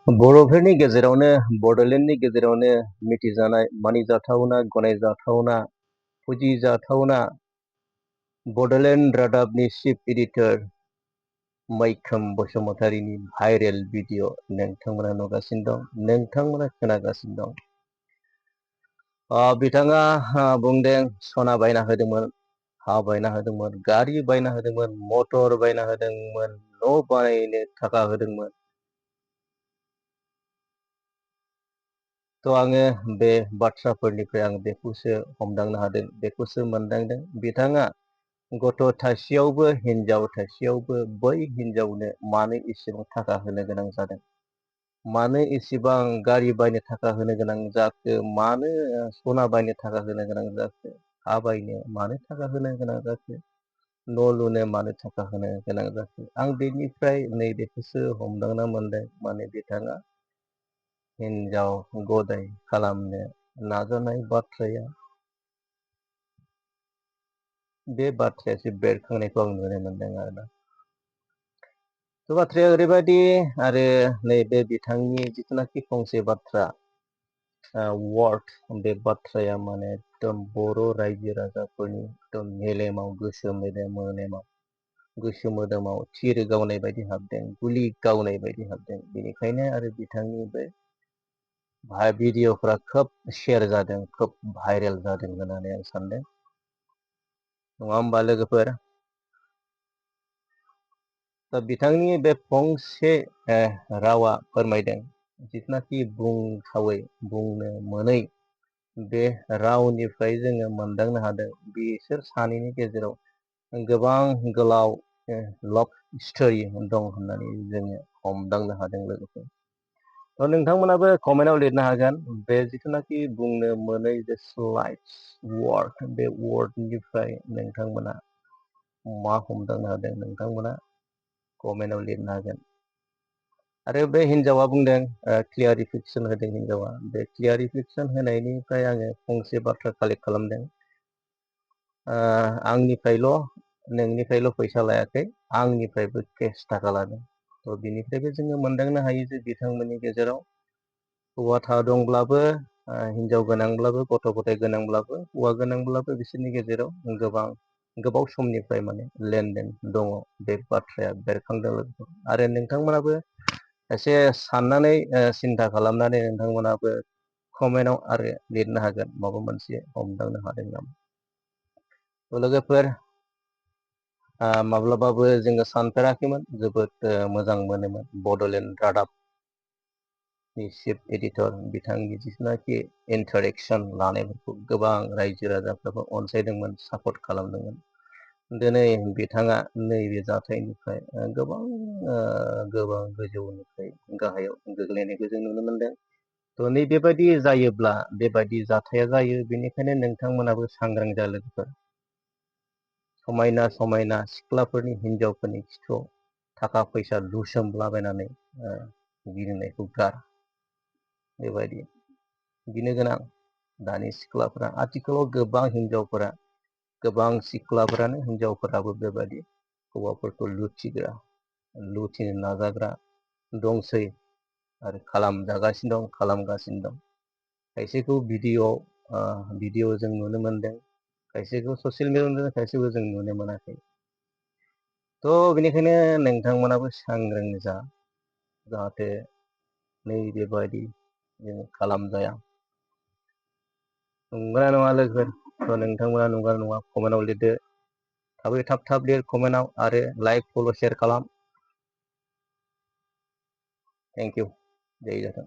बर'फोरनि गेजेरावनो बड'लेण्डनि गेजेरावनो मिथिजानाय मानिजाथावना गनायजाथावना फुजिजाथावना बड'लेण्ड रादाबनि चिफ एडिटर मwikwm बसुमतारिनि भाइरेल भिडिअ नोंथांमोना नुगासिनो दं, नोंथांमोना खोनागासिनो दं। बिथाङा बुंदों सना बायना होदोंमोन, हा बायना होदोंमोन, गारि बायना होदोंमोन, मटर बायना होदोंमोन, न' बानायनो थाखा होदोंमोन। थ' आङो बे बाथ्राफोरनिफ्राय आं बेखौसो हमदांनो हादों, बेखौसो मोनदांदों। बिथाङा गथ' थासेयावबो हिनजाव थासेयावबो बै हिनजावनो मानो एसेबां थाखा होनो गोनां जादों, मानो एसेबां गारि बायनो थाखा होनो गोनां जाखो, मानो सना बायनो थाखा होनो गोनां जाखो, हा बायनो मानो थाखा होनो गोनां जाखो, न' लुनो मानो थाखा होनो गोनां जाखो। आं बेनिफ्राय नैबेखौसो हमदांना मोनदों, माने बिथाङा हिनजाव गदाय खालामनो नाजानाय बाथ्राया, बे बाथ्रायासो बेरखांनायखौ आं नुनो मोनदों आरोना। थ' बाथ्राया ओरैबायदि, आरो नैबे बिथांनि जिथुनाखि फंसे बाथ्रा वार्ड, बे बाथ्राया माने एकदम बर' रायजो राजाफोरनि एकदम मेलेमाव, गोसो मोदोमाव थिर गावनाय बायदि हाबदों, गुलि गावनाय बायदि हाबदों। बेनिखायनो आरो बिथांनि बे भिडिअफ्रा खोब शेयार जादों, खोब भाइरेल जादों होननानै आं सानदों। नङा होमबा लोगोफोर? दा बिथांनि बे फंसे रावा फोरमायदों, जिथुनाखि बुंथावै, बुंनो मोनै बे रावनिफ्राय जोङो मोनदांनो हादों बिसोर सानैनि गेजेराव गोबां गोलाव लभ स्ट'रि दं होननानै जोङो हमदांनो हादों लोगोफोर। थ' नोंथांमोनाबो कमेन्टआव लिरनो हागोन, बे जिथुनाखि बुंनो मोनै जे स्लाइड्स वार्ड, बे वार्डनिफ्राय नोंथांमोना मा हमदांनो हादों, नोंथांमोना कमेन्टआव लिरनो हागोन। आरो बे हिनजावा बुंदों, क्लियारिफिकेसन होदों हिनजावा। बे क्लियारिफिकेसन होनायनिफ्राय आङो फंसे बाथ्रा कालेक्ट खालामदों। आंनिफ्रायल' नोंनिफ्रायल' फैसा लायाखै, आंनिफ्रायबो केस थाखा लादों। थ' बिनिफ्रायबो जोङो मोनदांनो हायो जे बिथांमोननि गेजेराव हौवा दंब्लाबो, हिनजाव गोनांब्लाबो, गथ' गथाय गोनांब्लाबो, हौवा गोनांब्लाबो बिसोरनि गेजेराव गोबाव समनिफ्राय माने लेनदेन दङ। बे बाथ्राया बेरखांदों। आरो नोंथांमोनाबो एसे साननानै सिन्था खालामनानै नोंथांमोनाबो कमेन्टआव आरो लिरनो हागोन, माबा मोनसे हमदांनो हादों नामा। लोगोफोर, माब्लाबाबो जोङो सानफेराखैमोन, जोबोद मोजां मोनोमोन बड'लेण्ड रादाबनि चिफ एडिटर बिथांनि जिथुनाखि इन्टारेक्सन लानायफोरखौ गोबां रायजो राजाफ्राबो अनसायदोंमोन, सापर्ट खालामदोंमोन। दिनै बिथाङा नैबे जाथायनिफ्राय गोबां गोजौनिफ्राय गाहायाव गोग्लैनायखौ जों नुनो मोनदों। थ' नैबेबायदि जायोब्ला, बेबायदि जाथाया जायो, बेनिखायनो नोंथांमोनाबो सांग्रां जा लोगोफोर। समायना समायना सिख्लाफोरनि, हिनजावफोरनि खिथुआव थाखा फैसा लुसोमलाबायनानै गिदिंनायखौ गार। बेबायदि गिनो गोनां दानि सिख्लाफोरा, आथिखालाव गोबां हिनजावफोरा, गोबां सिख्लाफोरानो, हिनजावफोराबो बेबायदि हौवाफोरखौ लुथिनो नाजाग्रा दंसै, आरो खालामजागासिनो दं, खालामगासिनो दं। खायसेखौ भिडिअ जों नुनो मोनदों, खायसेखौ ससियेल मिडियायाव, खायसेखौ जों नुनो मोनाखै। थ' बेनिखायनो नोंथांमोनाबो सांग्रां जा, जाहाथे नैबेबायदि जों खालामजाया। नंगौना नङा लोगोफोर? थ' नोंथांमोना नंगौना नङा कमेन्टआव लिरदो। थाब लिर कमेन्टआव, आरो लाइक, फल', शेयार खालाम। Thank you. जय जाथों।